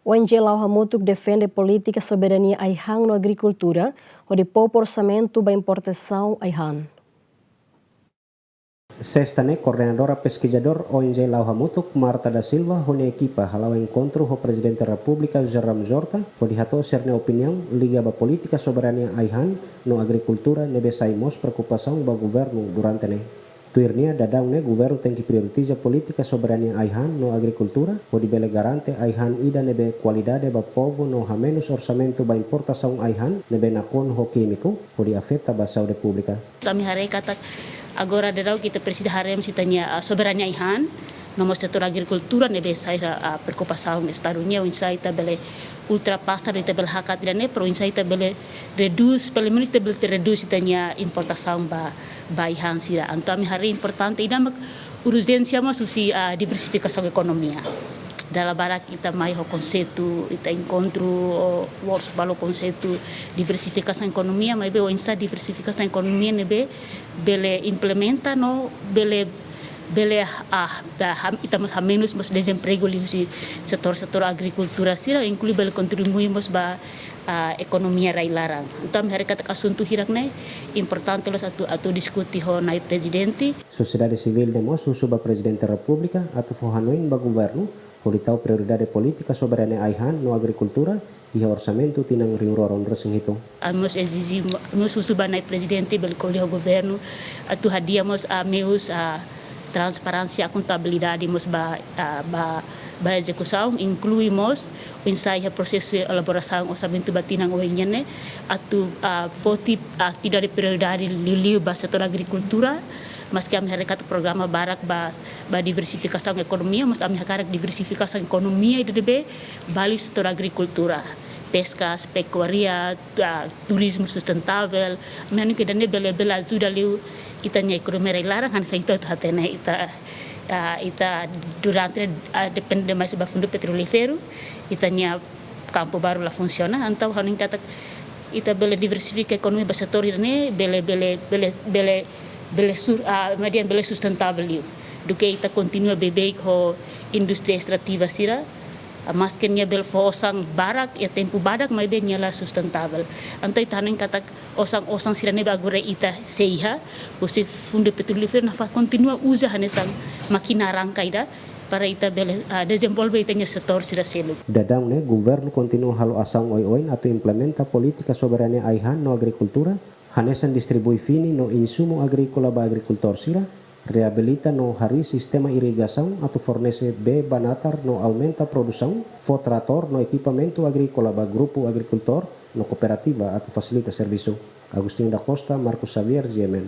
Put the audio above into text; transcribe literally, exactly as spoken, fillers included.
O N G La'o Hamutuk defende polítika soberania ai-han no agrikultura, hodi poupa orsamentu ba importasaun ai-han. Sesta ne'e, koordenadora peskizadór O N G La'o Hamutuk, Marta da Silva, ho nia ekipa hala'o enkontru ho Prezidente Repúblika José Ramos Horta, hodi hato'o sira-nia opiniaun liga ba polítika soberania ai-han no agrikultura ne'ebé sai mós preokupasaun ba governu durante ne'e. Tuir nia, daudaun ne'e governu tenke prioritiza polítika soberania ai-han no agrikultura, hodi bele garante ai-han ida ne'ebé kualidade ba povu no hamenus orsamentu ba importasaun ai-han ne'ebé nakonu ho kímiku, hodi afeta ba saúde públika. Ami haree katak agora daudaun ita presiza haree mós ita-nia, ah, soberania ai-han, no mós setór agrikultura ne'ebé sai, ah, preokupasaun Estadu nian, oinsá ita bele ultrapasa, ita bele hakat ida-ne'e, para oinsá ita bele redús, pelumenus ita bele redús ita-nia importasaun ba, ba ai-han sira. Entaun ami haree importante ida mak urjénsia mós husi, ah, diversifikasaun ekonomia. Dala barak ita mai ho konseitu, ita enkontru, o, workshop ba konseitu diversifikasaun ekonomia, maibé oinsá diversifikasaun ekonomia ne'ebé bele implementa no bele, bele, ah, ba, ham-, ita mós hamenus mós dezempregu liuhusi setór-setór agrikultura sira, inklui bele kontribui mós ba, ah, ekonomia rai-laran. Entaun ami haree katak asuntu hirak-ne'e importante loos atu, atu diskute ho Na'i Prezidente. Sosiedade sivíl ne'e mós husu ba Prezidente Repúblika atu fó hanoin ba governu hodi tau prioridade polítika soberania ai-han no agrikultura iha orsamentu tinan rihun rua ruanulu-resin-hitu. Ami mós ezije, ami mós husu ba Na'i Prezidente bele ko'alia ho governu atu hadi'a mós, ah, meius, ah, transparénsia, akontabilidade mós ba, ah, ba, ba ezekusaun, inklui mós oinsá iha prosesu elaborasaun orsamentu ba tinan oin nian ne'e, atu, ah, foti, ah, atividade prioridade liuliu ba setór agrikultura, maski ami haree katak programa barak ba, ba diversifikasaun ekonomia, mas ami hakarak diversifikasaun ekonomia ida ne'ebé ba liu setór agrikultura, peskas, pekuária, ah, turizmu sustentável, ami hanoin katak ida-ne'e bele, bele ajuda liu ita-nia ekonomia rai-laran, hanesan ita atu hatene ita, ah, ita durante, ah, depende mais ba fundu petrolíferu, ita-nia kampu baru la funsiona, entaun hanoin katak ita bele diversifika ekonomia ba setór ida-ne'e, bele, bele, bele, bele, bele sur-, ah, median bele sustentável liu. Duké ita kontinua beibeik ho indústria estrativa sira, ah, maski nia bele fó osan barak, iha tempu badak, maibé nia la sustentável. Entaun ita hanoin katak osan-osan sira ne'ebé agora ita sei iha, husi fundu petrolíferu nafatin kontinua uza hanesan mákina arranka ida, para ita bele, ah, dezenvolve ita-nia setór sira seluk. Daudaun ne'e, governu kontinua halo asaun oioin atu implementa polítika soberania ai-han no agrikultura, hanesan distribui fini no insumu agríkola ba agrikultór sira, reabilita no harii sistema irrigasaun atu fornese bee ba natar no aumenta produsaun, fó tratór no ekipamentu agríkola ba grupu agrikultór no kooperativa atu fasilita servisu. Agostinho da Costa, Marcos Xavier, G M N.